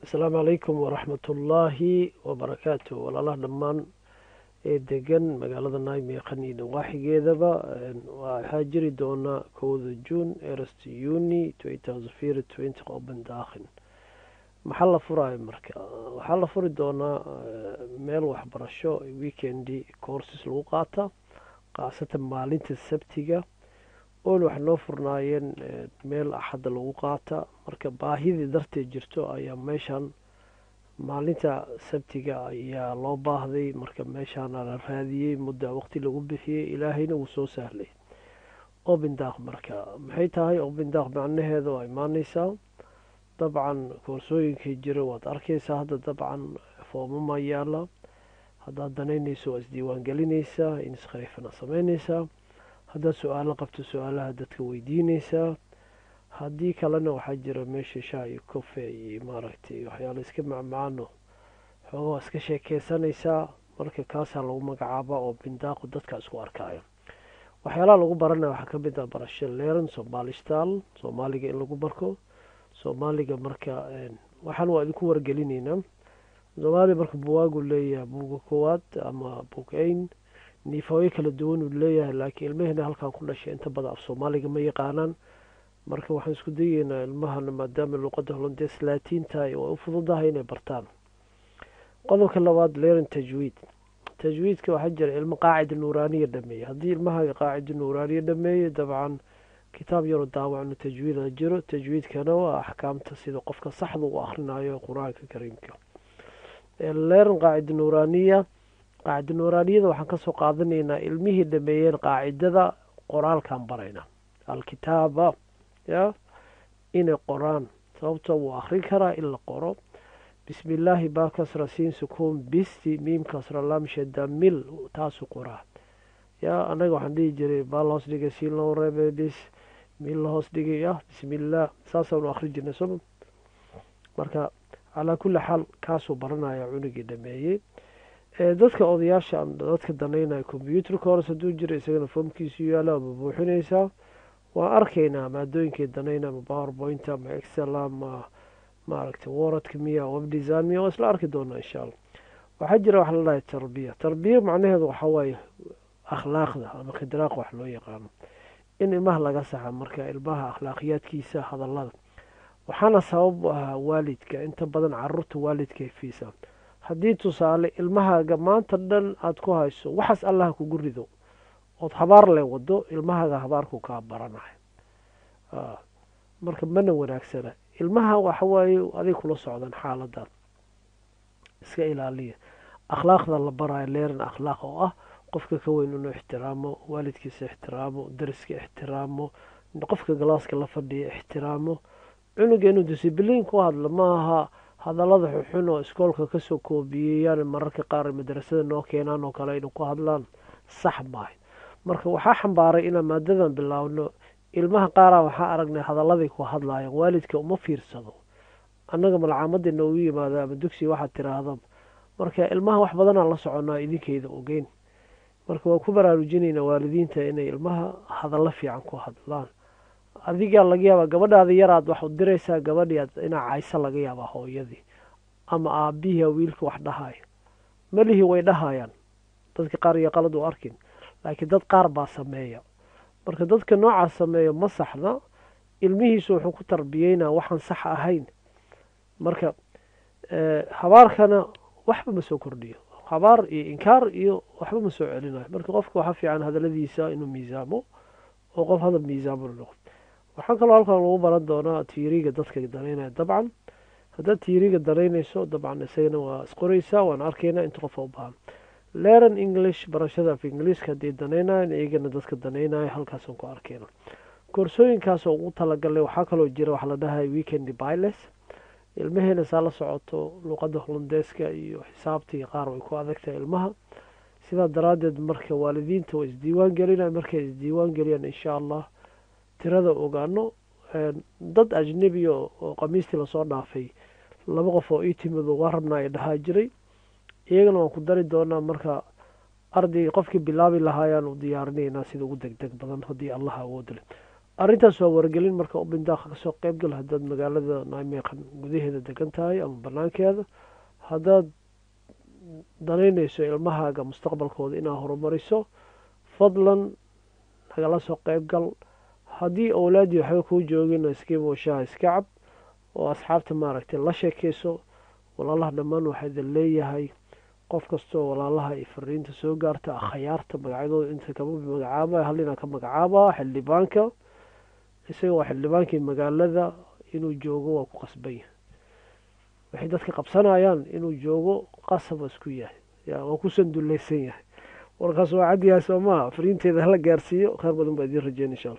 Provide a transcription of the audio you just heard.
Asalaamu calaykum waraxmatullaahi wabarakaatu. Walaalaha dhammaan ee degan magaalada Nijmegen iyo nawaaxigeedaba, waxaa jiri doona 1da Juun, eerste juni, open dagen. Maxaa la furaayo? Marka waxaa la furi doonaa meel waxbarasho, weekend courses lagu qaata, khaasatan maalinta Sabtiga. Oon wax noo furnaayeen meel Axadda lagu qaata. Marka baahidii darteed jirto ayaa meeshan maalinta Sabtiga ayaa loo baahday. Marka meeshaana la raadiyey, mudda waqti lagu bixiyey, Ilaahayna wuu soo sahlay. Open dag marka maxay tahay? Open dag macnaheeda waa imaaneysaa. Dabcan koorsooyinkii jira waad arkeysaa hadda. Dabcan foomama yaala. Haddaad danaynayso, waa isdiiwaan gelineysaa, inschrijven sameyneysaa. Haddaad su-aalo qabto, su-aalaha dadka weydiineysaa. Haddii kalena waxaa jira meesha shaah iyo coffee iyo maaragtay waxyaala iska macmacaano, xooga waa iska sheekeysanaysaa. Marka kaasaa lagu magacaabaa open dag-u. Dadka isku arkaayo, waxyaalaha lagu baranaya waxaa kamid ah barasho leren Somalisch taal, Soomaaliga in lagu barko Soomaaliga. Marka waxaan waa idinku wargelineynaa Soomaaliya. Marka buwaagu leeyahay, buuga koowaad ama boek een, niveau-yo kala duwan uu leeyahay, laakiin ilmahena halkan ku dhashay inta badan af Soomaaliga ma yaqaanaan. Marka waxaan isku dayeynaa ilmahana, maadaama luqadda Hollandees Latiin tahay, way u fududahay inay bartaan. Qodobka labaad, leren tajwiid. Tajwiidka waxaa jira ilmo qaacida nuuraaniya dhameeyey. Haddii ilmahaaga qaacida nuuraaniya dhameeyey, dabcan kitaab yaroo daawacno tajwiida jiro. Tajwiidkana waa axkaamta sida qofka saxda u akhrinayo Qur-aanka Kariimka. Leren qaacida nuuraaniya, qaacida nuuraaniyada waxaan kasoo qaadanaynaa ilmihii dhameeyeen qaacidada, qoraalkaan barayna, alkitaaba ya inay qoraan, sababtoo wuu akrin karaa in la qoro. Bismillaahi, baa kasra, siin sukuun, bisti, miim kasra, lam shada, mil, taasuu qoraa. Ya annaga waxaan dhihi jiray baa la hoos dhigay, siin loo reebay, bis, miim la hoos dhigay, ya bismillaah, saasaanu akrin jirnay soma. Marka calaa kulli xaal kaasuu baranaya cunugii dhameeyey. Dadka odayaasha, dadka danaynaya computer course hadduu jiro, isagana foomkiisu yaalo ama buuxinaysaa. Waan arkaynaa maadooyinkay danayna, ama PowerPoint ama Excel ama maaragtay Word-ka miya, web design miya, waa isla arki doonaa insha Allah. Waxaa jira waxa la dhahay tarbiya. Tarbiya macnaheedu waxaa waaye akhlaaqda ama khidraaq wax loo yaqaano, in ilmaha laga saxa. Marka ilmaha akhlaaqiyaadkiisa, hadallada, waxaana sabab u ahaa waalidka. Inta badan caruurta waalidkay fiisaan. Haddii tusaale ilmahaaga maanta dhan aada ku hayso waxaas Allaha kugu rido, ood habaar le wado, ilmahaaga habaarku kaa baranayo. Marka mana wanaagsana. Ilmaha waxa waaye aday kula socdaan xaaladan, iska ilaaliya. Akhlaaqda la barayo, leren akhlaaq, oo ah qofka ka weyn inuu ixtiraamo, waalidkiisa ixtiraamo, dariska ixtiraamo, qofka galaaska la fadhiya ixtiraamo. Cunuga inuu discipline ku hadlo maaha. Hadallada xuxun oo iskoolka kasoo koobiyeyaan, mararka qaar madrasada noo keenaan oo kale inuu ku hadlaan sax maahay. Marka waxaa xambaaray inaan maadadan bilaawno ilmaha qaaraa waxaa aragnay hadalladay ku hadlaayeen waalidka uma fiirsado. Annaga malcaamadii noogu yimaada ama dugsiga waxaad tiraahda. Marka ilmaha wax badanaan la soconaa idinkayda ogeyn. Marka waan ku baraarujinaynaa waalidiinta inay ilmaha hadallo fiican ku hadlaan. Adigaa laga yaabaa gabadhaada yaraad wax u diraysaa, gabadhii inaa cayso laga yaabaa, hooyadii ama aabihii wiilka wax dhahayo. Malihii way dhahayaan dadka qaar iyo qalad u arkin, laakiin dad qaar baa sameeya. Marka dadka noocaas sameeya ma saxna. Ilmihiisu wuxuu ku tarbiyeynaa waxaan sax ahayn. Marka habaarkana waxba ma soo kordhiyo, habaar iyo inkaar iyo waxba ma soo celinayo. Marka qofka waxaa fiican hadaladiisa inuu miisaamo oo qof hadal miisaamo noqdo. Waxaa kaloo halkan lagu baran doonaa theory-ga, dadka danaynaya. Dabcan haddaad theory-ga danaynayso, dabcan isagana waa isqoreysaa. Waan arkaynaa inta qofa u baahan. Leren English, barashada af Ingiliiska haddii danaynayan, iyagana dadka danaynaya halkaasaan ku arkayna koorsooyinkaasoo ugu talagalnay. Waxaa kaloo jira waxa la dhahay weekend bijles. Ilmaheena saa la socoto luqadda Hollandeeska iyo xisaabta iyo qaar way ku adagtahay ilmaha. Sidaa daraaddeed marka waalidiinta way isdiiwaan gelinaya. Markay isdiiwaan geliyaan, insha Allah tirada ogaano. Dad ajnebi oo Khamiistii lasoo dhaafay laba qof oo ii timido waa rabnaa ay dhahaa jiray, iyagana waan ku dari doonaa. Marka arday qofkii bilaabi lahaayaan u diyaarinaynaa sida ugu deg deg badan haddii Allah awood leh. Arrintaas waa wargelin. Marka open dag kasoo qeybgal haddaad magaalada Nijmegen gudaheeda degan tahay ama banaankeeda, haddaad danaynayso ilmahaaga mustaqbalkooda inaad horumariso, fadlan nagala soo qeybgal. Haddii owlaadii waxba kuu joogin, iskiimo shaaha iska cab oo asxaabta maaragtay la sheekeyso. Walaalaha dhammaan waxaa idin leeyahay, qof kastoo walaalaha ay fariinta soo gaarta, akhyaarta magacyadooda inta kama magacaaba, hal inaan ka magacaaba xildhibaanka. Isaga waa xildhibaankii magaalada, inuu joogo waa ku qasban yahay. Waxay dadka qabsanayaan inuu joogo qasab isku yahay, ya waa ku sandulleysan yahay. Warkaas waa cad yahay, soo maha? Fariinteeda hala gaarsiiyo. Kheyr badan baa idiin rajeyn, insha Allah.